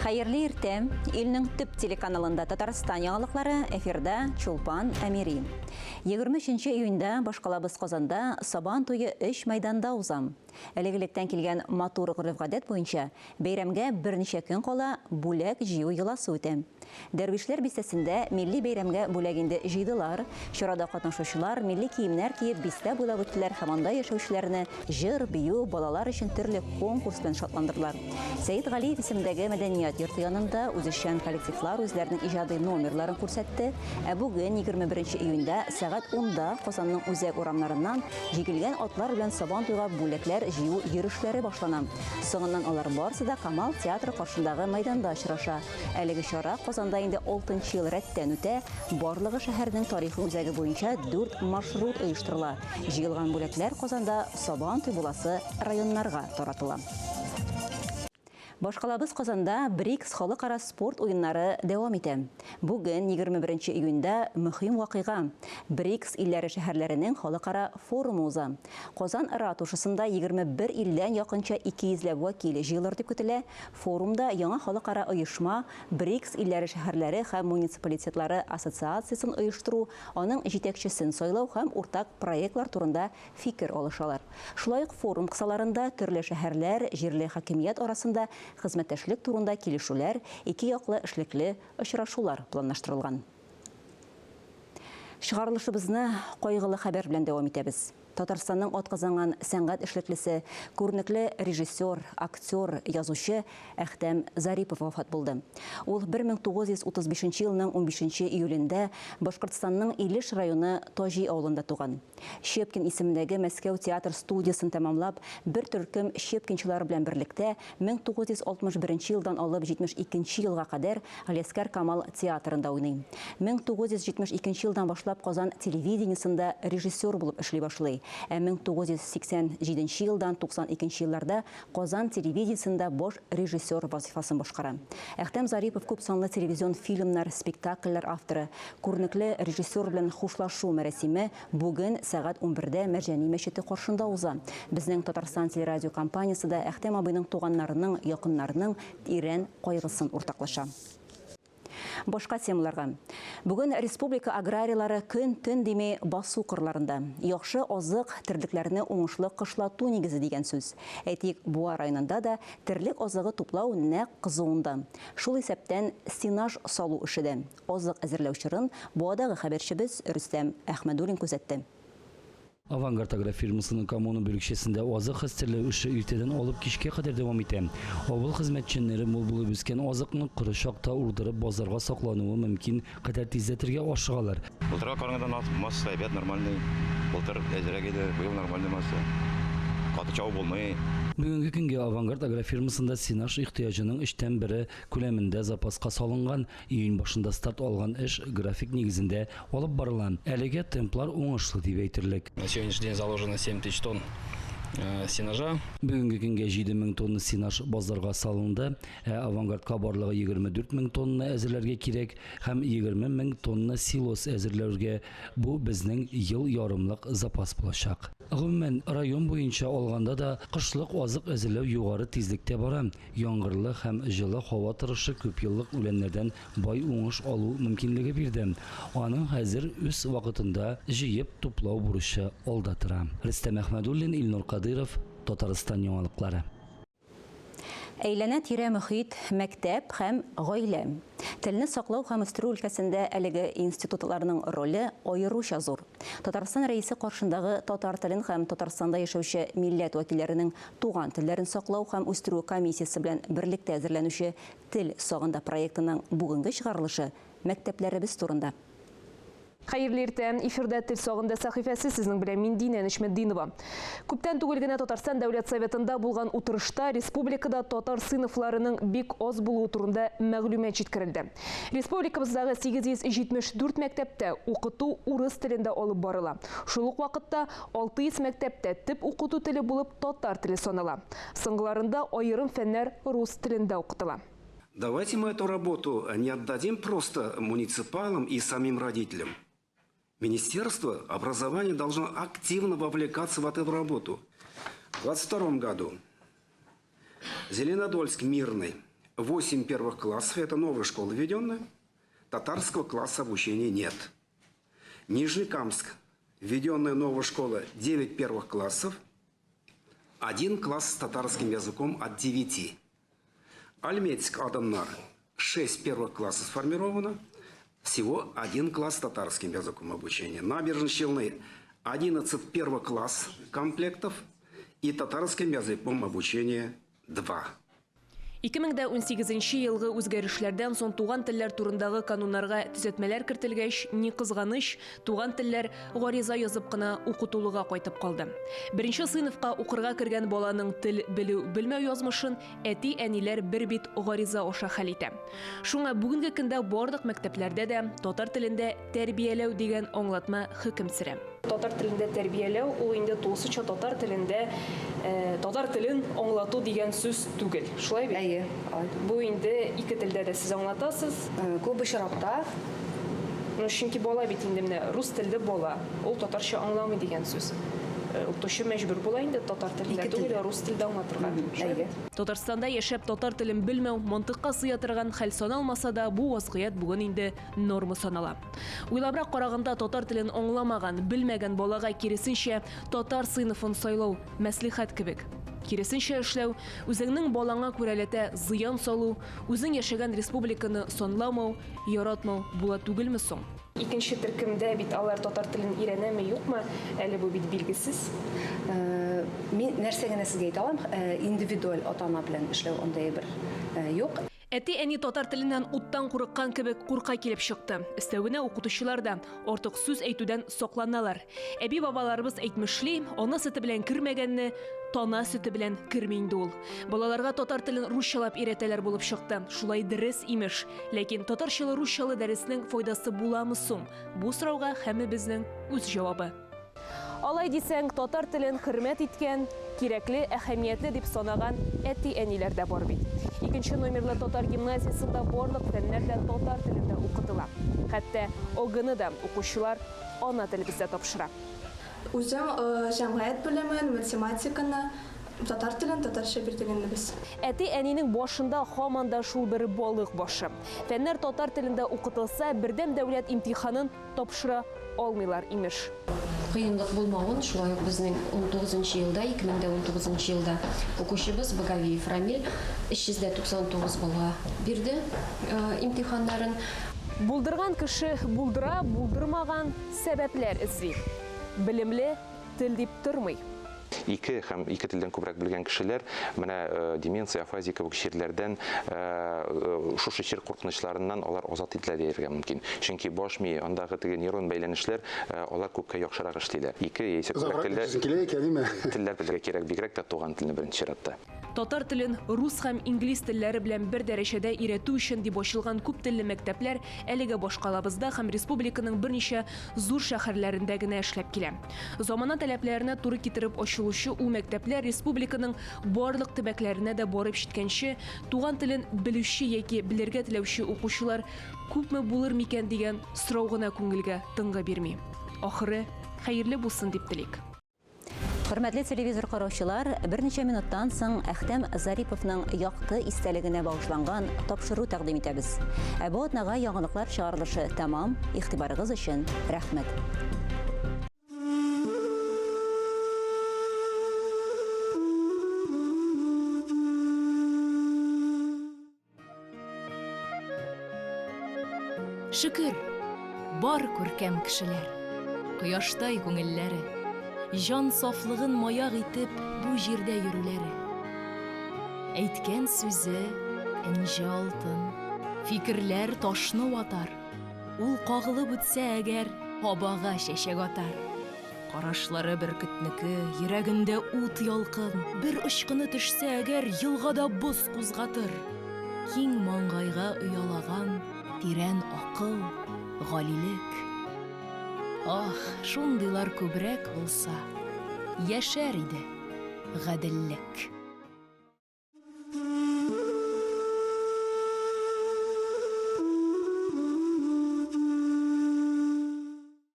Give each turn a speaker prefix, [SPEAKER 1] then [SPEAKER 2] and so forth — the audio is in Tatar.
[SPEAKER 1] Хәерле иртә! Илнең төп телеканалында Татарстан яңалыклары, эфирда Чулпан Әмири. 23 июньдә башкалабыз Казанда Сабан туе өч мәйданда уза. Элек-электән килгән матур гореф-гадәт буенча, бәйрәмгә берничә көн кала бүләк җыю йоласы үтә. Дәрвишләр бистәсендә милли бәйрәмгә бүләк инде җыйдылар. Чарада катнашучылар милли киемнәр киеп бистә буйлап үттеләр һәм анда яшәүчеләрне җыр, бию, балалар өчен төрле конкурс белән шатландырдылар. Сәет Галиев исемендәге мәдәният йорты янында үзешчән коллективлар үзләренең иҗади номерларын күрсәтте. Ә бүген, 21 июньдә, сәгать унда Казанның үзәк урамнарыннан җигелгән атлар белән Сабантуйга бүләкләр җыю йөрешләре башлана. Соңыннан алар барысы да Камал театры каршындагы мәйданда очраша. Әлеге чара Казанда инде алтынчы ел рәттән үтә. Барлыгы шәһәрнең тарихи үзәге буенча дүрт маршрут оештырыла. Җыелган бүләкләр Казанда Сабан туй буласы районнарга таратыла. Башкалабыз Казанда БРИКС халыкара спорт уеннары дәвам итә. Бүген, 21 июньдә, мөһим вакыйга, БРИКС илләре шәһәрләренең халыкара форумы уза. Казан ратушасында 21 илдән якынча 200 ләп вәкил җыелыр дип көтелә. Форумда яңа халыкара оешма, БРИКС илләре шәһәрләре һәм муниципалитетлары ассоциациясен оештыру, аның җитәкчесен сайлау һәм уртак проектлар турында фикер алышалар. Шулай ук форум кысаларында төрле шәһәрләр, җирле хакимият арасында хезмәттәшлек турында килешүләр, ике яклы эшлекле очрашулар планлаштырылган. Чыгарылышыбызны кайгылы хәбәр белән дәвам итәбез. Татарстанның атказанган сәнгать эшлеклесе, күренекле режиссер, актер, язучы Әхтәм Зарипов вафат булды. Ул 1935 елның унбишенче июлендә Башкортстанның Илеш районы Таҗи авылында туган. Щепкин исемендәге Мәскәү театр студиясен тәмамлап, бер төркем щепкинчылар белән берлектә 1961 елдан алып 72 елга кадәр Галиәсгар Камал театрында уйный. 1972 елдан башлап Казан телевидениесендә режиссер булып эшли башлый, ә 1987 елдан 92 елларда Казан телевидениесендә баш режиссер вазыйфасын башкара. Әхтәм Зарипов күп санлы телевизион фильмнар, спектакльләр авторы. Күренекле режиссер белән хушлашу мәрасиме бүген сәгать унбердә Мәрҗани мәчете каршында уза. Безнең Татарстан телерадиокомпаниясе дә Әхтәм абыйның туганнарының, якыннарының тирән кайгысын уртаклаша. Башка темаларга. Бүген республика аграрийлары көн-төн дими басу кырларында. Яхшы азык, терлекләрне уңышлы кышлату нигезе дигән сүз. Әйтик, Буа районында да терлек азыгы туплау нәкъ кызуында. Шул исәптән сенаж салу эше дә. Азык әзерләү чорын Буадагы хәбәрчебез Рөстәм Әхмәдуллин күзәтте.
[SPEAKER 2] Авангард агрофирмасының Коммуна бүлекчәсендә азык хәстәрләү эше иртәдән алып кичкә кадәр дәвам итә. Авыл хезмәтчәннәре мул булып үскән азыкны коры чакта урдырып базарга саклануы мөмкин кадәр тизләтергә ашыгалар.
[SPEAKER 3] Былтырга караганда масса әйбәт, нормальный. Былтыр әзрәк иде, быел нормальный масса. Каты чабу булмый.
[SPEAKER 2] Бүгенге көнгә Авангард агрофирмасында сенаж ихтыяҗының өчтән бере күләмендә запаска салынган. Июнь башында старт алган эш график нигезендә алып барыла. Әлегә темплар уңышлы дип әйтерлек.
[SPEAKER 4] На сегодняшний день заложено 7 тысяч тонн сенажа.
[SPEAKER 2] Бүгенге көнгә 7000 тонна сенаж базарга салынды, ә Авангардка барлыгы 24 мең тонна әзерләргә кирәк һәм 20 мең тонна силос әзерләүгә, бу безнең ел ярымлык запас булачак. Гомумән, район буенча алганда да кышлык азык әзерләү югары тизлектә бара. Яңгырлы һәм җылы һава торышы күпьеллык үләннәрдән бай уңыш алу мөмкинлеге бирде. Аның хәзер үз вакытында җыеп туплау бурычы алда тора. Рөстәм Әхмәдуллин, Илнур Кадыйров, Татарстан яңалыклары.
[SPEAKER 1] Әйләнә-тирә мохит, мәктәп һәм гаилә. Телне саклау һәм үстерү өлкәсендә әлеге институтларның роле аеруча зур. Татарстан Рәисе каршындагы татар телен һәм Татарстанда яшәүче милләт вәкилләренең туган телләрен саклау һәм үстерү комиссиясе белән берлектә әзерләнүче Тел сагында проектының бүгенге чыгарылышы мәктәпләребез турында.
[SPEAKER 5] Хәерле иртә! Эфирда Тел сагында сәхифәсе, сезнең белән мин Динә Нечметдинова. Күптән түгел генә Татарстан Дәүләт Советында булган утырышта республикада татар сыйныфларының бик аз булуы турында мәгълүмат җиткерелде. Республикабыздагы 874 мәктәптә укыту урыс телендә алып барыла. Шул ук вакытта 600 мәктәптә төп укыту теле булып татар теле санала. Соңгыларында аерым фәннәр рус телендә укытыла.
[SPEAKER 6] Давайте мы эту работу не отдадим просто муниципалам и самим родителям. Министерство образования должно активно вовлекаться в эту работу. В 2022 году Зеленодольск Мирный. 8 первых классов, это новая школа введенная, татарского класса обучения нет. Нижнекамск, введенная новая школа, 9 первых классов, один класс с татарским языком от 9. Альметьевск, Адамнар, 6 первых классов сформировано, всего один класс с татарским языком обучения. Набережные Челны, 11 первый класс комплектов и татарским языком обучения 2.
[SPEAKER 5] 2018 елгы үзгәрешләрдән соң туган телләр турындагы кануннарга төзәтмәләр кертелгәч, ни кызганыч, туган телләр гариза язып кына укытулыга кайтып калды. Беренче сыйныфка укырга кергән баланың тел белү-белмәү язмышын әти-әниләр бер бит гариза аша хәл итә. Шуңа бүгенге көндә барлык мәктәпләрдә дә татар телендә тәрбияләү дигән аңлатма хөкем сөрә. Татар телендә тәрбияләү ул инде тулысынча татар телендә татар телен аңлату дигән сүз түгел. Шулай бит?
[SPEAKER 7] Әйе.
[SPEAKER 5] Бу инде ике телдә дә сез аңлатасыз.
[SPEAKER 7] Күп очракта.
[SPEAKER 5] Ну, чөнки бала бит инде менә рус телле бала, ул татарча аңламый дигән сүз. Укытучы мәҗбүр була инде татар телендә түгел, рус телдә аңлатырга.
[SPEAKER 7] Әйе.
[SPEAKER 5] Татарстанда яшәп татар телен белмәү мантыкка сыя торган хәл саналмаса да, бу вазгыять бүген инде норма санала. Уйлабрак караганда, татар телен аңламаган, белмәгән балага киресенчә татар сыйныфын сайлау мәслихәт кебек. Киресенчә эшләү, үзеңнең балаңа күрәләтә зыян салу, үзең яшәгән республиканы санламау, яратмау була түгелме соң? Икенче төркемдә бит алар татар телен өйрәнәме, юкмы, әле бу бит билгесез.
[SPEAKER 7] Мин нәрсә генә сезгә әйтә алам, индивидуаль ата-ана белән эшләү андый бер юк.
[SPEAKER 5] Әти-әни татар теленнән уттан курыккан кебек курка килеп чыкты. Өстәвенә укытучылар да артык сүз әйтүдән сакланалар. Әби-бабаларыбыз әйтмешли, ана сөте белән кермәгәнне тана сөте белән керми инде ул. Балаларга татар телен русчалап өйрәтәләр булып чыкты. Шулай дөрес имеш. Ләкин татарчалы-русчалы дәреснең файдасы буламы соң? Бу сорауга һәммәбезнең үз җавабы. Алай дисәң, татар телен хөрмәт иткән, кирәкле, әһәмиятле дип санаган әти-әниләр дә бар бит. Икенче номерлы татар гимназиясендә барлык фәннәр дә татар телендә укытыла. Хәтта ОГЭны да укучылар ана телебездә тапшыра.
[SPEAKER 8] Үзем җәмгыять белемен, математиканы, татар телен татарча бирдек инде без.
[SPEAKER 5] Әти-әнинең башында һаман да шул бер балык башы. Фәннәр татар телендә укытылса, бердәм дәүләт имтиханын тапшыра алмыйлар имеш.
[SPEAKER 9] Кыенлык булмавын, шулай ук безнең унтугызынчы елда, ике мең дә унтугызынчы елда укучыбыз Багавиев Рамиль 399 баллга бирде имтиханнарын.
[SPEAKER 5] Булдырган кеше булдыра, булдырмаган сәбәпләр эзли. Белемле тел дип тормый.
[SPEAKER 10] Ике һәм ике телдән күбрәк белгән кешеләр менә деменция, афазия кебек чирләрдән, шушы чир куркынычларыннан алар азат ителә дияргә мөмкин. Чөнки баш мие, андагы теге нейрон бәйләнешләр, алар күпкә яхшырак эшлиләр. Ике яисә күбрәк
[SPEAKER 11] Озаграк яшәсең килә икән, әйме?
[SPEAKER 10] телләр белергә кирәк, бигрәк тә туган телне беренче чиратта.
[SPEAKER 5] Татар телен рус һәм инглиз телләре белән бер дәрәҗәдә өйрәтү өчен дип ачылган күп телле мәктәпләр әлегә башкалабызда һәм республиканың берничә зур шәһәрләрендә генә эшләп килә. Замана таләпләренә туры китереп ачылучы ул мәктәпләр республиканың барлык төбәкләренә дә барып җиткәнче, туган телен белүче яки белергә теләүче укучылар күпме булыр микән дигән сорау гына күңелгә тынгы бирми. Ахыры хәерле булсын дип телик.
[SPEAKER 1] Хөрмәтле телевизор караучылар, берничә минуттан соң Әхтәм Зариповның якты истәлегенә багышланган тапшыру тәкъдим итәбез. Ә бу атнага яңалыклар чыгарылышы тәмам. Игътибарыгыз өчен рәхмәт.
[SPEAKER 12] Шөкер, бар күркәм кешеләр, кояштай күңелләре, җан сафлыгын маяк итеп бу җирдә йөрүләре. Әйткән сүзе энҗе алтын, фикерләр ташны ватар, ул кагылып үтсә әгәр, һабага чәчәк атар. Карашлары бөркетнеке, йөрәгендә ут ялкын, бер очкыны төшсә әгәр, елгада боз кузгатыр. Киң маңгайга оялаган тирән акыл, галилек. Ах, шундыйлар күбрәк булса, яшәр иде гаделлек.